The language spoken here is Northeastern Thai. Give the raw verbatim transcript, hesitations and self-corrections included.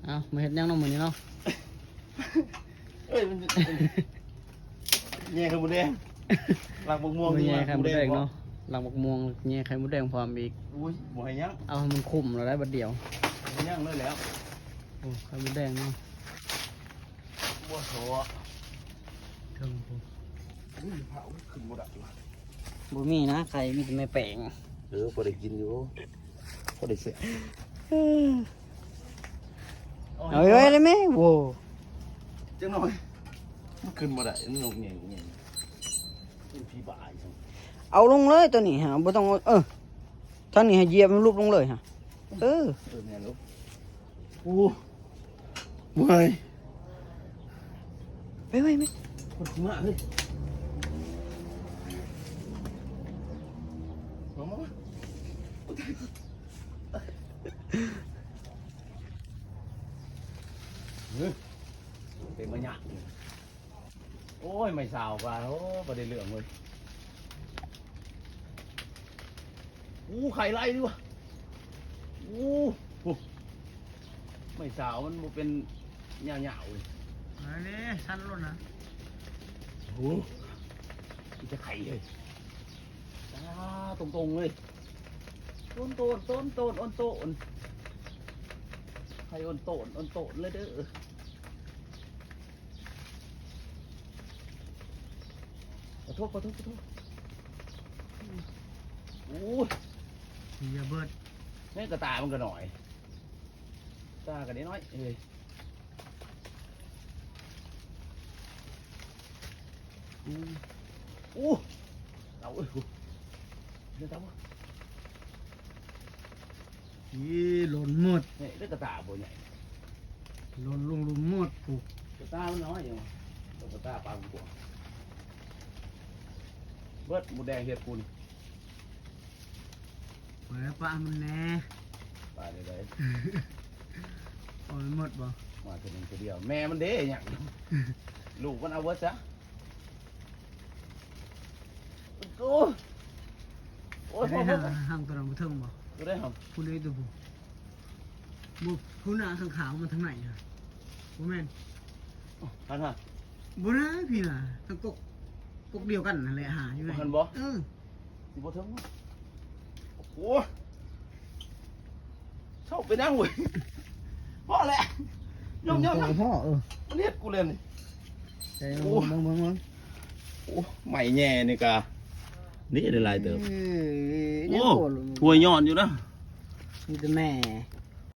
เอามาเฮ็ดหยังเนาะมื้อนี้เนาะ เอ้ยมันแย่ไข่มดแดง หลักบักม่วง มื้อ นี่ แย่ หลัก ไข่ บัก มด แด แด ง ง เนาะ เนาะ หลักบักม่วงแย่ไข่มดแดงพร้อมอีก อุ้ยบ่ให้ยัง เอาให้มันคุ้มแล้วได้บัดเดียว บ่ให้ยังเลยแล้ว โอ้ไข่มดแดงเนาะ บ่โถ เทิงพุ้น อุ้ยเผาขึ้นบ่ได้ว่ะ บ่มีนะไข่มีแต่แม่แป้ง เออพอได้กินอยู่พอได้เสีย เอาไว้ได้ไหมโว้ จังหน่อยมันขึ้นบ่ได้มันหนุกเงี้ยเงี้ยเป็นผีบ้าอีก เอาลงเลยตัวนี้ฮะบ่ต้องเอาเออท่านนี้ให้เหยียบมันลุบลงเลยฮะเออ เออแม่นลูกโอ้เมื่อย ไปไปไป คนมาเลยมามามาเฮ้ยเต็มมาหยะโอ้ยไม่สาวกว่าโอ้ประเด็นเรื่องเว้ย อู้ไข่ไล่ดิวะอู้หูไม่สาวมันบ่เป็นหยาๆเว้ย อันนี้สั้นลงนะ โอ้มันจะไข่เลยอ่าตรงๆเลยต้นโตนต้นโตนอ้นโตนไข่อ้นโตนอ้นโตนเลยเด้อขอโทษขอโทษขอโทษโอ้ย อย่าเบิด แม่งกระตามันก็หน่อย ตากันน้อยเอ้ยอู้อู้เอาเอ้ยอู้เดี๋ยวตาบ่ นี่หล่นหมด เนี่ยเลือกกระตาบ่ใหญ่ หล่นลงหลุมหมดผูก กระตามันน้อยอย่างวะกระตาปลาผมกลัวเบิดหมูแดงเห็ดปูน เปิดปะมันแน่ ปลาเลยเลย เอามันหมดบ่ มาตัวหนึงตัวเดียว แม่มันเด้เนี่ยลูกมันเอาเวิร์ดซะโอ้โอ้ย ได้ห่างห่างตัวนั้นบ่เทิงบ่ ตัวได้ครับ ผู้ใดตัวผู้บ่ผู้หน้าขาวๆมาทางไหนฮะบ่แม่น หันหัน บ่นะพี่น่ะทางกกกกเดียวกันนั่นแหละหาอยู่ไหน หันบ่ เออ สิบ่เทิงบ่โอ้ยเศร้าไปนั่งเว้ยพอแล้วย่อมย่อมย่อม พ่อเออ มันเฮ็ดกูเลยนี่ ใช่ โอ้ เบิ่งเบิ่งเบิ่ง โอ้ใหม่แง่นี่กะนี่ได้หลายเติบ เออ โอ้ ยังโกรธ ถ้วยย้อนอยู่นะ มีแต่แม่